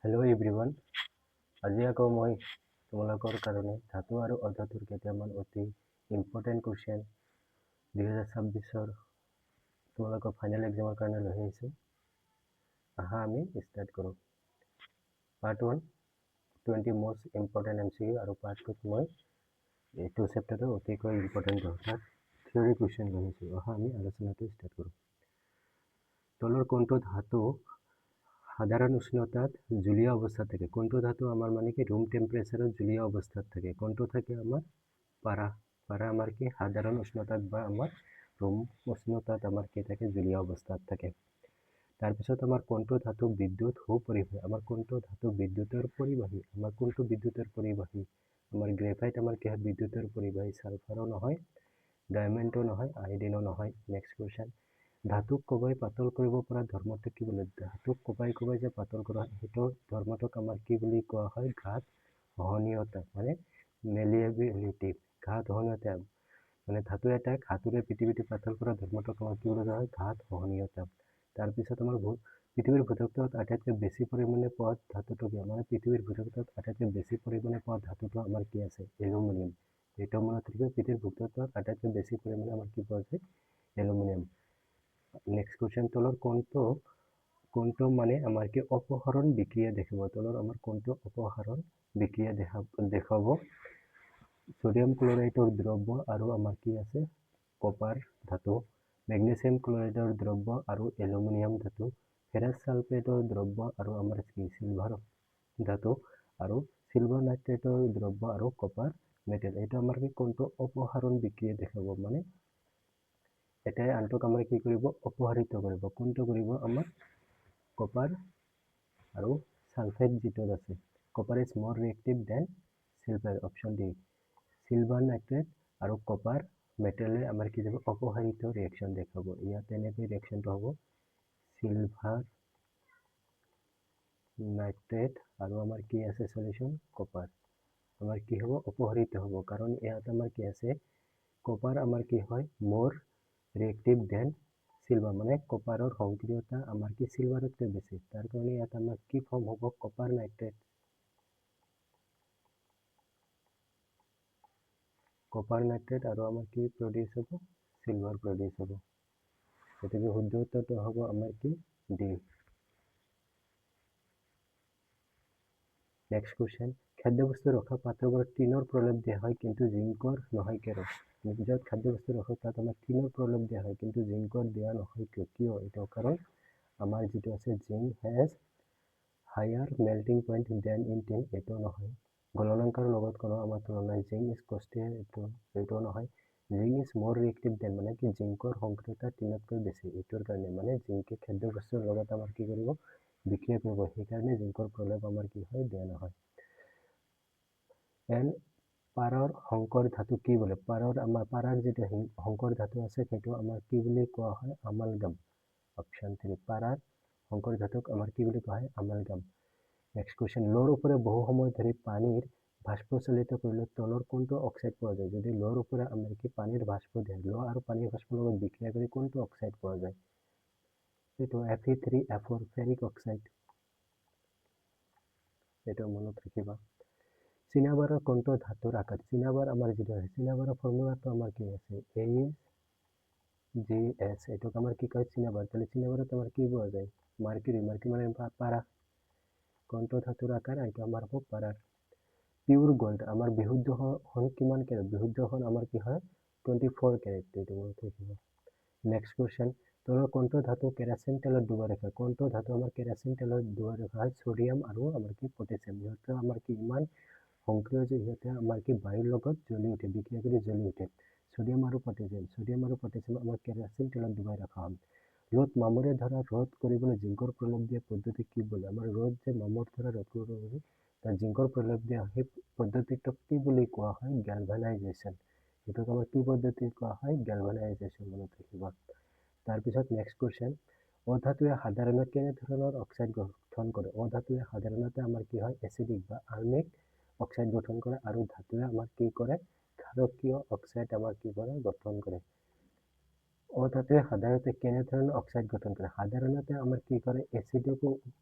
Hello' everyone, আজি আকৌ মই তোমালোকৰ কাৰণে ধাতু আৰু অধাতুৰ কেইটামান অতি ইম্পৰ্টেণ্ট কুৱেশ্যন 2026ৰ তোমালোকৰ ফাইনেল এক্সামৰ কাৰণে লৈ আহিছোঁ। আহা, আমি ষ্টাৰ্ট কৰোঁ। Part 1, 20 most important MCQ আৰু পাৰ্ট 2ত মই এইটো চেপ্টাৰৰ অতিকৈ ইম্পৰ্টেণ্ট 10টা থিয়ৰী কুৱেশ্যন লৈ আহিছোঁ। আহা, আমি আলোচনাটো ষ্টাৰ্ট কৰোঁ। তলৰ কোনটো ধাতু সাধাৰণ উষ্ণতাত জুলীয়া অৱস্থাত থাকে? কোনটো ধাতু আমাৰ মানে কি ৰুম টেম্পাৰেচাৰত জুলীয়া অৱস্থাত থাকে? কোনটো থাকে? আমাৰ পাৰা। পাৰা আমাৰ কি সাধাৰণ উষ্ণতাত বা আমাৰ ৰুম উষ্ণতাত আমাৰ কি থাকে? জুলীয়া অৱস্থাত থাকে। তাৰপিছত আমাৰ কোনটো ধাতু বিদ্যুৎ সুপৰিবাহী? আমাৰ কোনটো ধাতু বিদ্যুতৰ পৰিবাহী? আমাৰ কোনটো বিদ্যুতৰ পৰিবাহী? আমাৰ গ্ৰেফাইট আমাৰ কি হয়? বিদ্যুতৰ পৰিবাহী। ছালফাৰো নহয়, ডায়মণ্ডো নহয়, আয়ডিনো নহয়। নেক্সট কুৱেশ্যন, ধাতুক কোবাই পাতল কৰিব পৰা ধৰ্মটো কি বোলে? ধাতুক কোবাই কোবাই যে পাতল কৰা হয়, সেইটো ধৰ্মটোক আমাৰ কি বুলি কোৱা হয়? ঘাত সহনীয়তা, মানে মেলিয়েবিলিটি। ঘাত সহনীয়তা মানে ধাতু এটাক হাতুৰে পিটি পিটি পাতল কৰা ধৰ্মটোক আমাৰ কি বুলি কোৱা হয়? ঘাত সহনীয়তা। তাৰপিছত আমাৰ পৃথিৱীৰ ভূতত্ত্বত আটাইতকৈ বেছি পৰিমাণে পোৱা ধাতুটো কি? মানে পৃথিৱীৰ ভূতত্ত্বত আটাইতকৈ বেছি পৰিমাণে পোৱা ধাতুটো আমাৰ কি আছে? এলুমিনিয়াম। এইটো মনত ৰাখিব, পৃথিৱীৰ ভূতত্ত্বত আটাইতকৈ বেছি পৰিমাণে আমাৰ কি পোৱা যায়? এলুমিনিয়াম। নেক্সট কুৱেশ্যন, তলৰ কোনটো কোনটো মানে আমাৰ কি অপসাৰণ বিক্ৰিয়া দেখাব? তলৰ আমাৰ কোনটো অপসাৰণ বিক্ৰিয়া দেখুৱাব? ছডিয়াম ক্লৰাইডৰ দ্ৰব্য আৰু আমাৰ কি আছে? কপাৰ ধাতু। মেগনেছিয়াম ক্লৰাইডৰ দ্ৰব্য আৰু এলুমিনিয়াম ধাতু। ফেৰাছ ছালফেটৰ দ্ৰব্য আৰু আমাৰ কি চিলভাৰ ধাতু, আৰু চিলভাৰ নাইট্ৰেটৰ দ্ৰব্য আৰু কপাৰ মেটেল। এইটো আমাৰ কি কোনটো অপসাৰণ বিক্ৰিয়া দেখাব? মানে এটাই আনটোক আমাৰ কি কৰিব? অপসাৰিত কৰিব। কোনটো কৰিব? আমাৰ কপাৰ আৰু ছালফেট যিটোত আছে, copper is more reactive than silver, option D. Silver nitrate আৰু কপাৰ মেটেলে আমাৰ কি যাব? অপসাৰিত ৰিয়েকশ্যন দেখাব। ইয়াত এনেকৈ ৰিয়েকশ্যনটো হ'ব, চিলভাৰ নাইট্ৰেট আৰু আমাৰ কি আছে? Solution copper. আমাৰ কি হ'ব? অপসাৰিত হ'ব, কাৰণ ইয়াত আমাৰ কি আছে? কপাৰ আমাৰ কি হয়? মোৰ ৰিয়েক্টিভ then silver, মানে কপাৰৰ সক্ৰিয়তা আমাৰ কি চিলভাৰতকৈ বেছি। তাৰ কাৰণে ইয়াত আমাৰ কি ফৰ্ম হ'ব? Copper nitrate. কপাৰ নাইট্ৰেট আৰু আমাৰ কি প্ৰডিউচ হ'ব? চিলভাৰ প্ৰডিউচ হ'ব। গতিকে শুদ্ধ উত্তৰটো হ'ব আমাৰ কি? ডি। নেক্সট কুৱেশ্যন, খাদ্যবস্তু ৰখা পাত্ৰবোৰত টিনৰ প্ৰলেপ দিয়া হয়, কিন্তু জিংকৰ নহয় কিয়? য'ত খাদ্যবস্তু ৰাখোঁ তাত আমাৰ টিনৰ প্ৰলেপ দিয়া হয়, কিন্তু জিংকৰ দিয়া নহয় কিয়? কিয় এইটো? কাৰণ আমাৰ যিটো আছে, zinc has higher melting point than in tin, এইটো নহয়। গলনাংকৰ লগত কোনো আমাৰ তুলনা, জিংক is কষ্টিয়াৰ, এইটো নহয়। Zinc is more reactive than, মানে কি জিংকৰ সক্ৰিয়তা টিনতকৈ বেছি। এইটোৰ কাৰণে মানে জিংকে খাদ্যবস্তুৰ লগত আমাৰ কি কৰিব? বিক্ৰিয়া কৰিব। সেইকাৰণে জিংকৰ প্ৰলেপ আমাৰ কি হয়? দিয়া নহয়। এন পাৰৰ সংকৰ ধাতু কি বোলে? পাৰৰ আমাৰ পাৰাৰ যিটো সংকৰ ধাতু আছে, সেইটো আমাৰ কি বুলি কোৱা হয়? আমালগাম, অপশ্যন 3। পাৰাৰ সংকৰ ধাতুক আমাৰ কি বুলি কোৱা হয়? আমালগাম। নেক্সট কুৱেশ্যন, লোৰ ওপৰে বহু সময় ধৰি পানীৰ বাষ্প চালিত কৰিলে তলৰ কোনটো অক্সাইড পোৱা যায়? যদি লোৰ ওপৰে আমাৰ কি পানীৰ বাষ্প দিয়ে, লো আৰু পানীৰ বাষ্পৰ লগত বিক্ৰিয়া কৰি কোনটো অক্সাইড পোৱা যায়? এইটো Fe3F4, ferric oxide. এইটো মনত ৰাখিবা। চিনাবাৰৰ কোনটো ধাতুৰ আকাৰ? চিনাবাৰ আমাৰ যিটো আছে, চিনাবাৰৰ ফৰ্মুলাটো আমাৰ কি আছে? H G S. এইটোক আমাৰ কি কয়? চিনাবাৰ। তাহলে চিনাবাৰত আমাৰ কি পোৱা যায়? মাৰ্কিউৰি। মাৰ্কিউৰি মানে পাৰা। কোনটো ধাতুৰ আকাৰ? এইটো আমাৰ হ'ব পাৰাৰ। পিউৰ গ'ল্ড আমাৰ বিশুদ্ধ সোণ কিমান কেৰেট? বিশুদ্ধ সোণ আমাৰ কি হয়? 24 কেৰেট। এইটো মনত ৰাখিব। নেক্সট কুৱেশ্যন, তলৰ কোনটো ধাতু কেৰাচিন তেলত ডুবাই ৰাখা? কোনটো ধাতু আমাৰ কেৰাচিন তেলত ডুবাই ৰখা হয়? ছডিয়াম আৰু আমাৰ কি পটেছিয়াম। ইহঁতে আমাৰ কি ইমান সক্ৰিয় যে ইহঁতে আমাৰ কি বায়ুৰ লগত জ্বলি উঠে, বিক্ৰিয়া কৰি জ্বলি উঠে। ছডিয়াম আৰু পটেছিয়াম, ছডিয়াম আৰু পটেছিয়াম আমাৰ কেৰাচিন তেলত ডুবাই ৰখা হয়। ৰ'দ মামৰে ধৰা ৰোধ কৰিবলৈ জিংকৰ প্ৰলেপ দিয়া পদ্ধতি কি বোলে? আমাৰ ৰ'দ যে মামৰ ধৰা ৰোধ কৰিবলৈ তাৰ জিংকৰ প্ৰলেপ দিয়া সেই পদ্ধতিটোক কি বুলি কোৱা হয়? গেলভানাইজেশ্যন। সেইটোক আমাৰ কি পদ্ধতি কোৱা হয়? গেলভানাইজেশ্যন, মনত ৰাখিবা। তাৰপিছত নেক্সট কুৱেশ্যন, অধাতুৱে সাধাৰণতে কেনেধৰণৰ অক্সাইড গঠন কৰে? অধাতুৱে সাধাৰণতে আমাৰ কি হয়? এচিডিক বা আল্মিক অক্সাইড গঠন কৰে। আৰু ধাতুৱে আমাৰ কি কৰে? ক্ষাৰকীয় অক্সাইড আমাৰ কি কৰে? গঠন কৰে। অধাতুৱে সাধাৰণতে কেনেধৰণৰ অক্সাইড গঠন কৰে? সাধাৰণতে আমাৰ কি কৰে, এচিডকো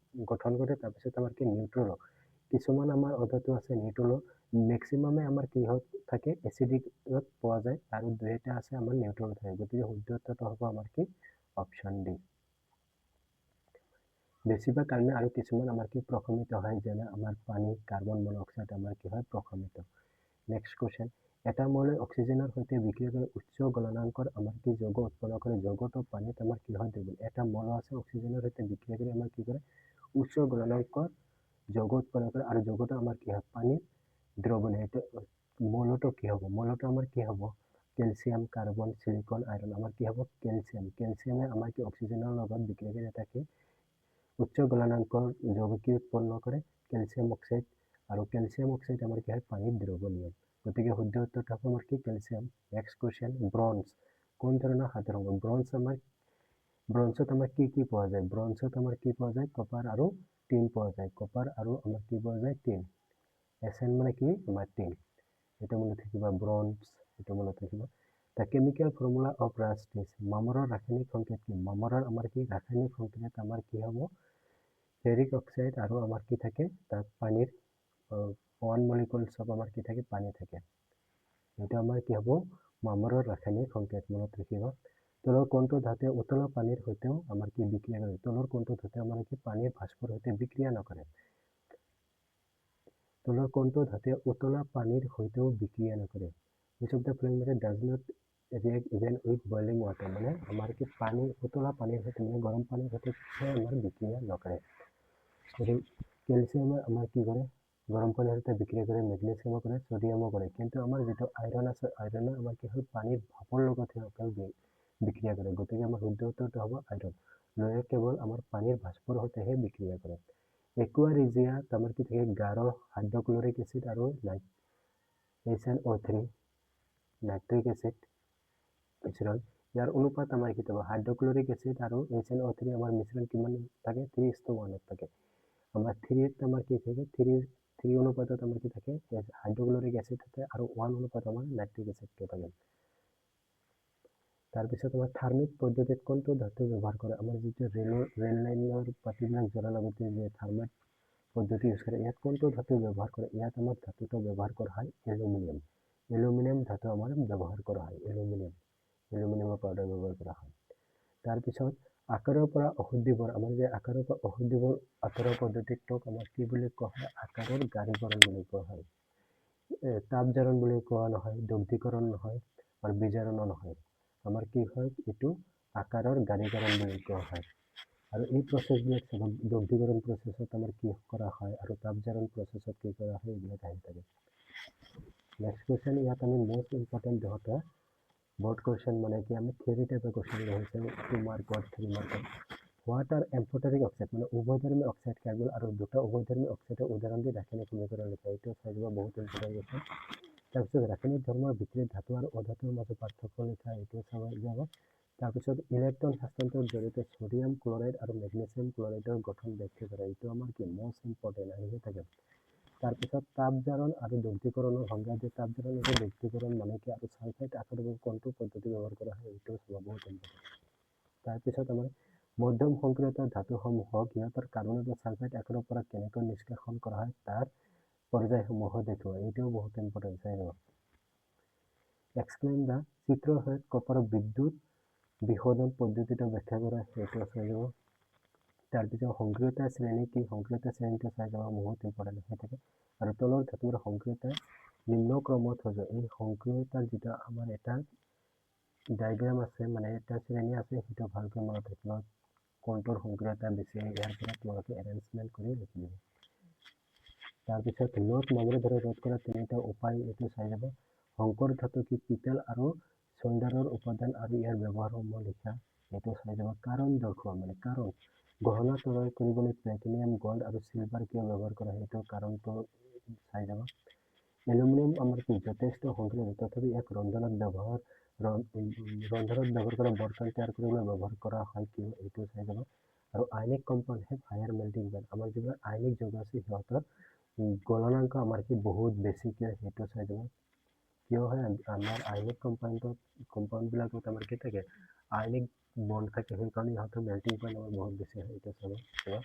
গঠন কৰে, তাৰপিছত আমাৰ কি নিউট্ৰলো, কিছুমান আমাৰ অধাতু আছে নিউট্ৰলো, মেক্সিমামে আমাৰ কি থাকে এচিডিকত পোৱা যায়, আৰু দুই এটা আছে আমাৰ নিউট্ৰল থাকে। গতিকে শুদ্ধ উত্তৰটো হ'ব আমাৰ কি অপশ্যন ডি। বেছিভাগ কাৰণে আৰু কিছুমান আমাৰ কি প্ৰশমিত হয়, যেনে আমাৰ পানী, কাৰ্বন মনক্সাইড আমাৰ কি হয় প্ৰশমিত। নেক্সট কুৱেশ্যন, এটা মৌলই অক্সিজেনৰ সৈতে বিক্ৰিয়া কৰি উচ্চ গলনাংকৰ আমাৰ কি যৌগ উৎপন্ন কৰে? যৌগটো পানীত আমাৰ কি হয় দ্ৰৱণ। এটা মৌল আছে অক্সিজেনৰ সৈতে বিক্ৰিয়া কৰি আমাৰ কি কৰে উচ্চ গলনাংকৰ যৌগ উৎপন্ন কৰে, আৰু যৌগটো আমাৰ কি হয় পানীত দ্ৰৱণ। সেইটো মৌলটো কি হ'ব? মৌলটো আমাৰ কি হ'ব? Calcium, carbon, silicon, iron. আমাৰ কি হ'ব? কেলছিয়াম। কেলছিয়ামে আমাৰ কি অক্সিজেনৰ লগত বিক্ৰিয়া কৰি এটা কি উচ্চ গলনাংকৰ যৌগ কি উৎপন্ন কৰে? Calcium oxide. আৰু কেলছিয়াম অক্সাইড আমাৰ কি হয় পানীত দ্ৰৱণীয়। গতিকে শুদ্ধ উত্তৰটো হ'ব আমাৰ কি কেলছিয়াম। নেক্সট কুৱেশ্যন, ব্ৰঞ্জ কোন ধৰণৰ ধাতুৰ সংগ? ব্ৰঞ্জত আমাৰ কি কি পোৱা যায়? ব্ৰঞ্জত আমাৰ কি পোৱা যায়? কপাৰ আৰু টিন পোৱা যায়। কপাৰ আৰু আমাৰ কি পোৱা যায়? টিন। এছ এন মানে কি? আমাৰ টিন। এইটো মনত থাকিবা, ব্ৰঞ্জ এইটো মনত ৰাখিবা। The chemical formula of rust is, মামৰৰ ৰাসায়নিক সংকেত কি? মামৰৰ আমাৰ কি ৰাসায়নিক সংকেত আমাৰ কি হ'ব? ফেৰিক অক্সাইড আৰু আমাৰ কি থাকে তাত পানীৰ ওৱান মলিকুলছ অফ আমাৰ কি থাকে পানী থাকে। এইটো আমাৰ কি হ'ব? মামৰৰ ৰাসায়নিক সংকেত, মনত ৰাখিবা। তলৰ কোনটো ধাতুৱে উতলা পানীৰ সৈতেও আমাৰ কি বিক্ৰিয়া কৰে? তলৰ কোনটো ধাতুৱে আমাৰ কি পানীৰ ভাস্পৰ সৈতে বিক্ৰিয়া নকৰে? তলৰ কোনটো ধাতুৱে উতলা পানীৰ সৈতেও বিক্ৰিয়া নকৰে? Which of the following metal does not react even with boiling water? মানে আমাৰ কি পানী উতলা পানীৰ সৈতে মানে গৰম পানীৰ সৈতে আমাৰ বিক্ৰিয়া নকৰে। গতিকে কেলছিয়ামে আমাৰ কি কৰে গৰম পানীৰ সৈতে বিক্ৰিয়া কৰে, মেগনেছিয়ামো কৰে, ছডিয়ামো কৰে। কিন্তু আমাৰ যিটো আইৰণ আছে, আইৰণে আমাৰ কি হয় পানীৰ ভাপৰ লগতহে অকল বিক্ৰিয়া কৰে। গতিকে আমাৰ শুদ্ধ উত্তৰটো হ'ব আইৰণ। লোহে কেৱল আমাৰ পানীৰ ভাস্পৰ সৈতেহে বিক্ৰিয়া কৰে। একুৱা ৰিজিয়াত আমাৰ কি থাকে গাঢ় হাইড্ৰক্লৰিক এচিড আৰু HNO3 nitric acid মিশ্ৰণ। ইয়াৰ অনুপাত আমাৰ কি হ'ব? হাইড্ৰক্লৰিক এচিড আৰু HNO3 আমাৰ মিশ্ৰণ কিমান থাকে? 3:1 থাকে। আমাৰ থ্ৰীত আমাৰ কি থাকে? থ্ৰী অনুপাতত আমাৰ কি থাকে? হাইড্ৰক্লৰিক এচিড থাকে আৰু ওৱান অনুপাত আমাৰ নাইট্ৰিক এচিডটো থাকে। তাৰপিছত আমাৰ থাৰ্মিক পদ্ধতিত কোনটো ধাতু ব্যৱহাৰ কৰে? আমাৰ যিটো ৰেল লাইনৰ পাতিবিলাক জ্বলাৰ লগতে যে থাৰ্মাইট পদ্ধতি ইউজ কৰে, ইয়াত কোনটো ধাতু ব্যৱহাৰ কৰে? ইয়াত আমাৰ ধাতুটো ব্যৱহাৰ কৰা হয় এলুমিনিয়াম। এলুমিনিয়াম ধাতু আমাৰ ব্যৱহাৰ কৰা হয়, এলুমিনিয়ামৰ পাউডাৰ ব্যৱহাৰ কৰা হয়। তাৰপিছত আকাৰৰ পৰা অশুদ্ধিবোৰ, আমাৰ যে আকাৰৰ পৰা অশুদ্ধিবোৰ আঁতৰোৱা পদ্ধতিটোক আমাৰ কি বুলি কোৱা হয়? আকাৰৰ গাঢ়ীকৰণ বুলি কোৱা হয়। তাপজাৰণ বুলি কোৱা নহয়, দগ্ধীকৰণ নহয় আৰু বিজাৰণো নহয়। আমাৰ কি হয়? এইটো আকাৰৰ গাঢ়ীকৰণ বুলি কোৱা হয়। আৰু এই প্ৰচেছবিলাক চাব, দগ্ধীকৰণ প্ৰচেছত আমাৰ কি কৰা হয় আৰু তাপজাৰণ প্ৰচেছত কি কৰা হয়, এইবিলাক আহি থাকে। নেক্সট কুৱেশ্যন, ইয়াত আমি মষ্ট ইম্পৰ্টেণ্ট দুটা বৰ্ড কুৱেশ্যন, মানে কি আমি থিয়ৰী টাইপৰ কুৱেশ্যন হৈছে 2 মাৰ্কৰ, 3 মাৰ্কৰ। What are amphoteric oxide? মানে উভয়ধৰ্মী অক্সাইড কেৱল আৰু দুটা উভয়ধৰ্মী অক্সাইডৰ উদাহৰণ দি ৰাসায়নিক সমীকৰণ লিখা। এইটো চাই যাব, বহুত ইম্পৰ্টেণ্ট কুৱেশ্যন। তাৰপিছত ৰাসায়নিক ধৰ্মৰ ভিত্তিত ধাতু আৰু অধাতুৰ মাজত পাৰ্থক্য লিখা, এইটো চাব যাব। তাৰপিছত ইলেক্ট্ৰন হস্তান্তৰৰ জৰিয়তে ছডিয়াম ক্লৰাইড আৰু মেগনেছিয়াম ক্লৰাইডৰ গঠন ব্যাখ্যা কৰা, এইটো আমাৰ কি মষ্ট ইম্পৰ্টেণ্ট আহিয়ে থাকে। তাৰপিছত তাপজাৰণ আৰু দগ্ধীকৰণৰ সংজ্ঞা দিয়ে। তাপজাৰণ আৰু দগ্ধীকৰণ মানে কি আৰু ছালফাইড আকাৰৰ কোনটো পদ্ধতি ব্যৱহাৰ কৰা হয়, এইটো চাব, বহুত ইম্পৰ্টেণ্ট। তাৰপিছত আমাৰ মধ্যম সংক্ৰিয়তাৰ ধাতুসমূহক সিহঁতৰ কাৰ্বনেট বা ছালফাইড আকাৰৰ পৰা কেনেকৈ নিষ্কাশন কৰা হয় তাৰ পৰ্যায়সমূহো দেখুওৱা, এইটোও বহুত ইম্পৰ্টেণ্ট, চাই যাব। এক্সপ্লেইন the চিত্ৰৰ সহায়ত কপাৰৰ বিদ্যুৎ বিশোধন পদ্ধতিটো ব্যাখ্যা কৰা, সেইটো চাই যাব। তাৰপিছত সংক্ৰিয়তা শ্ৰেণী কি, সংক্ৰিয়তা শ্ৰেণীটো চাই যাব, বহুত ইম্পৰ্টেণ্ট হৈ থাকে। আৰু তলৰ ধাতুৰ সংক্ৰিয়তা নিম্ন ক্ৰমত সজোৱা, এই সংক্ৰিয়তাৰ যিটো আমাৰ এটা ডায়েগ্ৰাম আছে, মানে এটা শ্ৰেণী আছে, সেইটো ভালকৈ মনত ৰাখিব, কোনটোৰ সংক্ৰিয়তা বেছি, ইয়াৰ পৰা তোমালোকে এৰেঞ্জমেণ্ট কৰি লিখি দিব। তাৰপিছত লোত মামৰে ধৰে ৰোধ কৰা তিনিটা উপায়, এইটো চাই যাব। শংকৰ ধাতু কি পিতল আৰু চল্ডাৰৰ উপাদান আৰু ইয়াৰ ব্যৱহাৰসমূহ লিখা, এইটো চাই যাব। কাৰণ দৰ্শোৱা, মানে কাৰণ গহনা তৈয়াৰ কৰিবলৈ প্লেটিনিয়াম, গল্ড আৰু চিলভাৰ কিয় ব্যৱহাৰ কৰা হয়, সেইটো কাৰণটো চাই যাব। এলুমিনিয়াম আমাৰ কি যথেষ্ট সংক্ৰিয়, তথাপি ইয়াক ৰন্ধনত ব্যৱহাৰ কৰা বৰ্তন তৈয়াৰ কৰিবলৈ ব্যৱহাৰ কৰা হয় কিয়, এইটো চাই যাব। আৰু ionic compound have higher melting point, আমাৰ যিবিলাক আয়নিক যৌগ আছে সিহঁতৰ গলনাংক আমাৰ কি বহুত বেছি কিয়, সেইটো চাই যাব। কিয় হয় আমাৰ আয়নিক কম্পাউণ্ডবিলাকত আমাৰ কি থাকে আয়নিক বণ্ড থাকে, সেইকাৰণে ইহঁতৰ মেল্টিং পইণ্ট আমাৰ বহুত বেছি হয়। এইটো চাবা চাবা,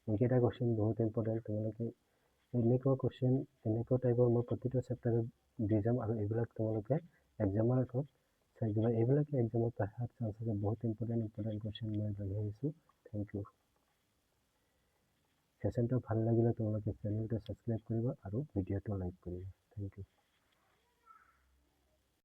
এইকেইটা কুৱেশ্যন বহুত ইম্পৰ্টেণ্ট। তোমালোকে এনেকুৱা কুৱেশ্যন, এনেকুৱা টাইপৰ মই প্ৰতিটো চেপ্টাৰত দি যাম আৰু এইবিলাক তোমালোকে এক্সামৰ আগত চাই যাবা। এইবিলাকে এক্সামত অহাৰ চান্স আছে। বহুত ইম্পৰ্টেণ্ট ইম্পৰ্টেণ্ট কুৱেশ্যন মই লৈ আহিছোঁ। Thank you. ছেশ্যনটো ভাল লাগিলে তোমালোকে চেনেলটো ছাবস্ক্ৰাইব কৰিবা আৰু ভিডিঅ'টো লাইক কৰিবা। Thank you.